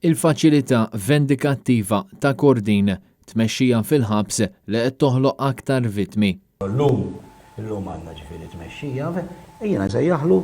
Il-faċilità vendikattiva ta' Kordin, tmexxija fil-ħabs li qed toħloq aktar vittmi. Illum, illum għandna ġifieri tmexxija, jiena nsejjaħlu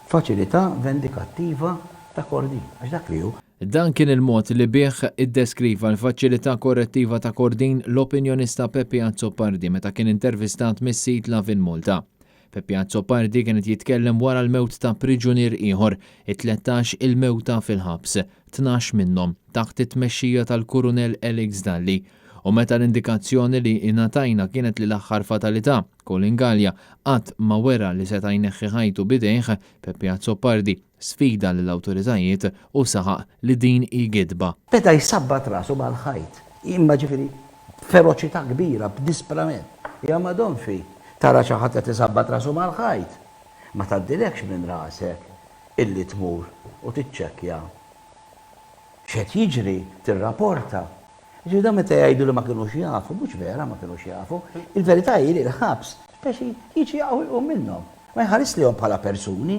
faċilità vendikattiva ta' Kordin, għax dak li hu. Dan kien il-mod li bih iddeskriva l-faċilità korrettiva ta' Kordin l-opinjonista Peppi Azzopardi meta kien intervistat mis-sit Lovin Malta. Peppi Azzopardi kien qed jitkellem wara l-mewt ta' priġunier ieħor, it-tlettax il-mewta fil-ħabs, 12 minnhom taħt it-tmexxija tal-Kurunell Alex Dalli. U meta l-indikazzjoni li ingħatajna kienet li l-aħħar fatalità, Colin Galea, qatt ma wera li seta' jneħħi ħajtu b'idejh, Peppi Azzopardi sfida lill-awtoritajiet u saħaq li din hi gidba. Beda jsabbat rasu mal-ħajt, imma ġifieri b'feroċità kbira, b'disprament. Ja Madonfi, tara xi ħadd qed isabbat rasu mal-ħajt! Ma tgħaddilekx minn rasek illi tmur u tiċċekkja x'qed jiġri, tirrapporta. Jiġifieri dawn meta jgħidu li ma kinux jafu, mhux vera ma kinux jafu. Il-verità hi li l-ħabs speċi jiġi jaqa' u jqum minnhom. Ma jħares lejhom bħala persuni,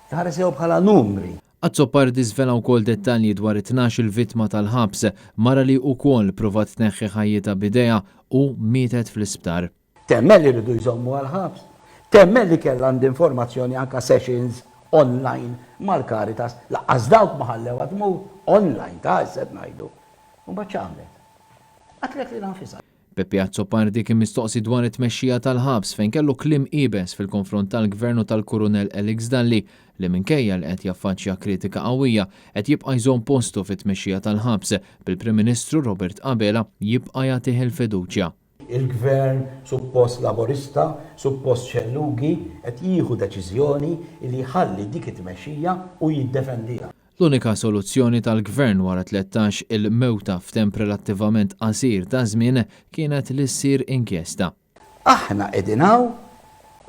iħares lejhom bħala numri. Azzopardi żvela wkoll dettalji dwar it-tnax-il vittma tal-ħabs, mara li ukoll pruvat tneħħi ħajjitha b'idejha u mietet fl-isptar. Temmen li riedu jżommuha l-ħabs. Temmen li kellha għandi informazzjoni anke sessions online mal-Caritas, lanqas dawk ma ħallewha tmur, online ta' issa qed ngħidu. U mbagħad x'għamlet? Qatlet lilha nfisha. Peppi Azzopardi kien mistoqsi dwar it-tmexxija tal-ħabs fejn kellu kliem iebes fil-konfront tal-Gvern u tal-Kurunell Alex Dalli li minkejja li qed jaffaċċja kritika qawwija qed jibqa' jżomm postu fit-tmexxija tal-ħabs, bil-Prim Ministru Robert Abela jibqa' jagħtih il-fiduċja. Il-Gvern suppost Laburista, suppost xellugi, qed jieħu deċiżjoni li jħalli dik it-tmexxija u jiddefendiha. L-unika soluzzjoni tal-Gvern wara 13 il mewta f'temp relattivament qasir ta' żmien kienet li ssir inkjesta. Aħna qegħdin hawn,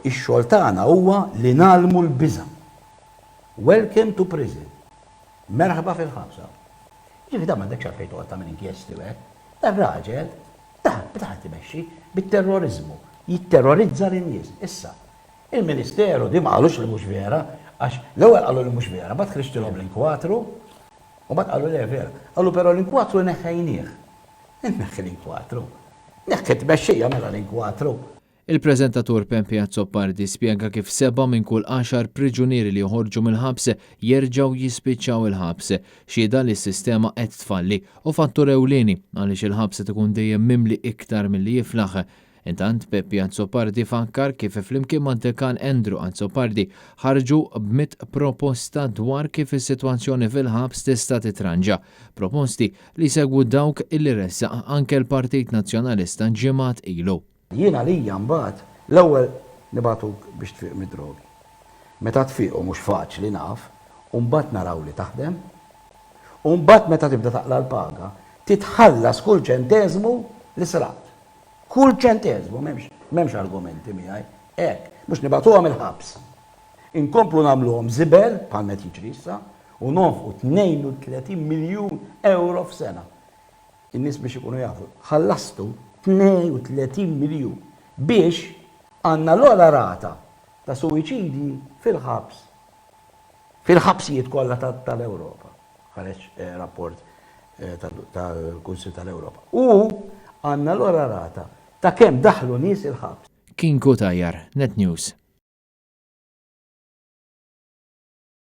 ix-xogħol tagħna huwa li ngħallmu l-biża'. Welcome to prison. Merħba fil-ħabs hawn. Jiġifieri dan m'għandekx għalfejn toqgħod tagħmel inkjesti u hekk. Dar-raġel, dan beda qed imexxi bit-terroriżmu, jitterrorizza lin-nies. Issa, Il-Ministeru di ma qalux li mhux vera, għax l-ewwel qalu li mhux vera, mbagħad ħriġtilhom l-inkwatru, u mbagħad qalu le vera. Qalu però l-inkwatru neħħejnieh. Inneħħi l-inkwatru. Neħħi t-tmexxija mela l-inkwatru. Il-preżentatur Pempi Azzopardi spjega kif sebgħa minn kull għaxar priġunieri li joħorġu mill-ħabs jerġgħu jispiċċaw il-ħabs. Xhieda li s-sistema qed tfalli u fattur ewlieni għaliex il-ħabs qed ikun dejjem mimli iktar milli jiflaħ. Intant, Peppi Azzopardi fakkar kif flimkien mad-Dekan Andrew Azzopardi ħarġu b'mitt proposta dwar kif is-sitwazzjoni fil-ħabs tista' titranġa. Proposti li jsegwu dawk illi ressaq anke l-Partit Nazzjonalista ġimgħat ilu. Jien għalija mbagħad l-ewwel nibagħtuk biex tfiq mid-drogi. Meta tfiq u mhux faċli naf, u mbagħad naraw li taħdem. U mbagħad meta tibda taqla' l-paga, titħallas kull ċenteżmu li sraqt. Kull ċenteżmu, m'hemmx, m'hemmx argumenti miegħi. Hekk, mhux nibagħtuhom il-ħabs. Inkomplu nagħmluhom żibel, bħal qed jiġri issa, u nonfqu 32 miljun ewro f'sena. In-nies biex ikunu jafu, ħallastu 32 miljun biex għandna l-ogħla rata ta' suwiċidji fil-ħabs, fil-ħabsijiet kollha tal-Ewropa. Ħareġ rapport tal-Kunsill tal-Ewropa. U għandna l-ogħla rata ta' kemm daħlu nies il-ħabs. Kien Cutajar, Net News.